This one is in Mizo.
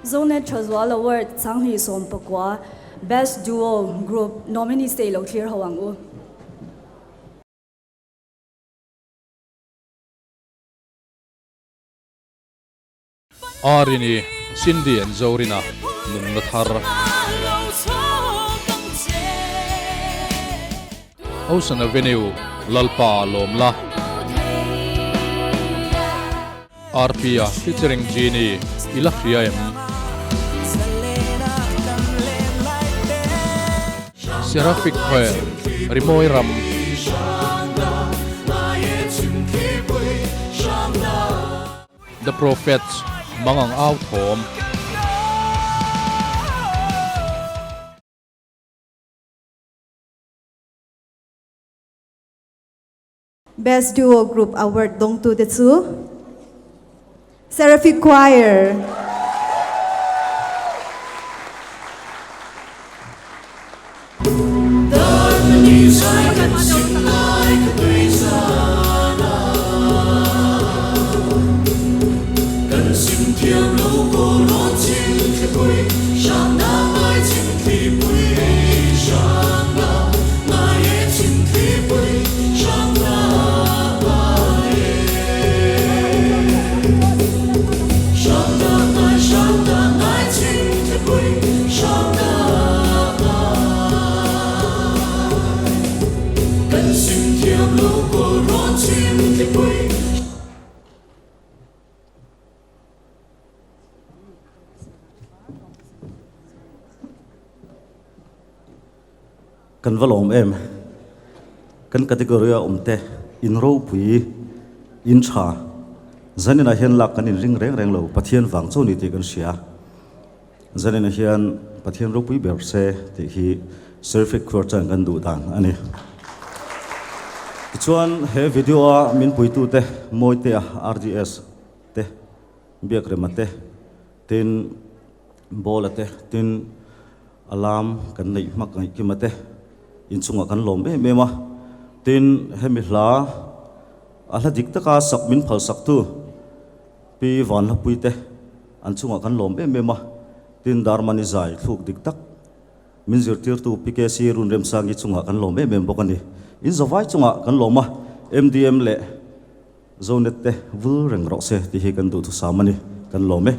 Zonet Thazual Award 2019 Best Duo Group nominees te i lo thlir ho ang u. Arini, Cindy and Zorina nunna thar. Ocean Avenue, Lalpa lawmla. Rp-a featuring Genie i la hria em? Seraphic Choir, Rimawi ram. The Prophets, Mangang au thawm. Best Duo Group Award dawngtute chu Seraphic Choir. Kan va lawm em? Kan category a awm te in ropui in tha zaninah hian lak kan inring reng reng lo Pathian vang chu ni tih kan hria. Zaninah hian Pathian ropui ber se tih hi Seraphic Choir chuan kan duh dan a ni. Tichuan he video a min puitute Mawitea RGS te Biakrema te tin Bawla te tin alarm kan neih hmak ngaih kima te inchungah kan lawm em em a, tin hemi hla a hla dik taka sak min phal sak tu Pi Vanhlapui te an chungah kan lawm em em a, tin Darmani zai thluk dik tak min zirtirtu Pi KC Runremsangi chungah kan lawm em em bawk a ni. In zavai chungah kan lawm a, MDM leh Zonet te vul reng rawh se tih hi kan duhthusam a ni, kan lawm e.